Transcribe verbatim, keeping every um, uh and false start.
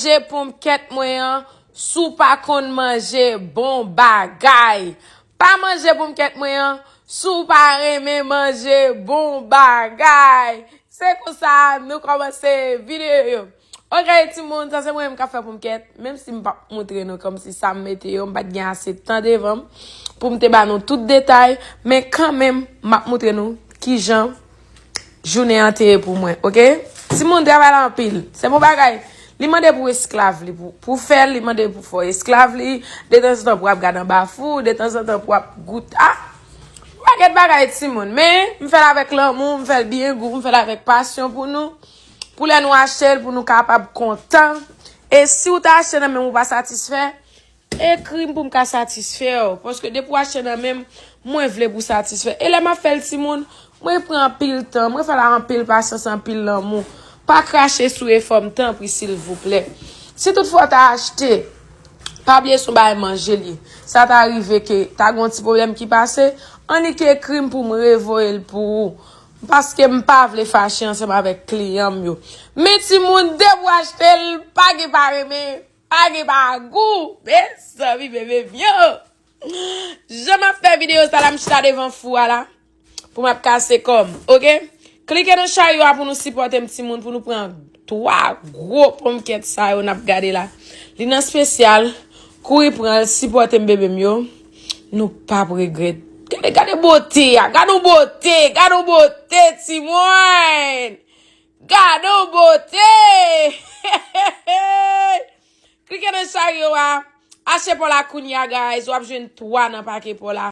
Manje ponmkèt mwen an, si w pa konn manje bon bagay. Pa manje ponmkèt mwen an, si w pa renmen manje bon bagay. Se konsa nou kòmanse videyo yo. Ok, timoun, sa se mwen menm k ap fè ponmkèt. Menm si m p ap moutre nou kòmsi sa m mete yo, m pa t gen ase tan devan m pou m te ba nou tout detay. Men kanmenm, m ap moutre nou kijan jounen an te ye pou mwen, ok? Timoun, travay la anpil. Se bon bagay. Li mande pou esklav li pou, pou fè l, li mande pou fè esklav li. Detanzantan pou ap gade anba fou, detanzantan pou ap goute. Ah! Pakèt bagay, timoun. Men, m fè l avèk lanmou, m fè l byen gou, m fè l avèk pasyon pou nou. Pou lè nou achte l, pou nou kapab kontan. E si w ta achte nan men m ou pa satisfè, ekri m pou m ka satisfè w. Paske depi w achte nan men m, mwen vle pou w satisfè. E lè m ap fè l, timoun, mwen pran anpil tan, mwen fè l ak anpil pasyans, anpil lanmou. Pa krache sou efò m, tanpri, silvouplè. Si toutfwa w ta achte, pa bliye se yon bagay manje l ye. Sa ta rive ke ta gen yon ti pwoblèm ki pase, annik ekri m pou m revoye l pou ou. Paske m pa vle fache ansanm avèk kliyan m yo. Men timoun, depi w achte l, pa gen pa renmen, pa gen pa gou. Mezanmi, bebe m yo. Jan m ap fè videyo sa la, m chita devan fou a la. Pou m ap kase kò m, ok? Klike nan charyo a pou nou sipòte m, timoun, pou nou pran twa gwo ponmkèt sa yo n ap gade la. Li nan espesyal, kouri pran l, sipòte m, bebe m yo. Nou p ap regrèt. Gade, gade bote a, gade yon bote, gade yon bote, timoun! Gade yon bote! Klike nan charyo a, achte pò la kounye a, guys, w ap jwenn twa nan pake pò la.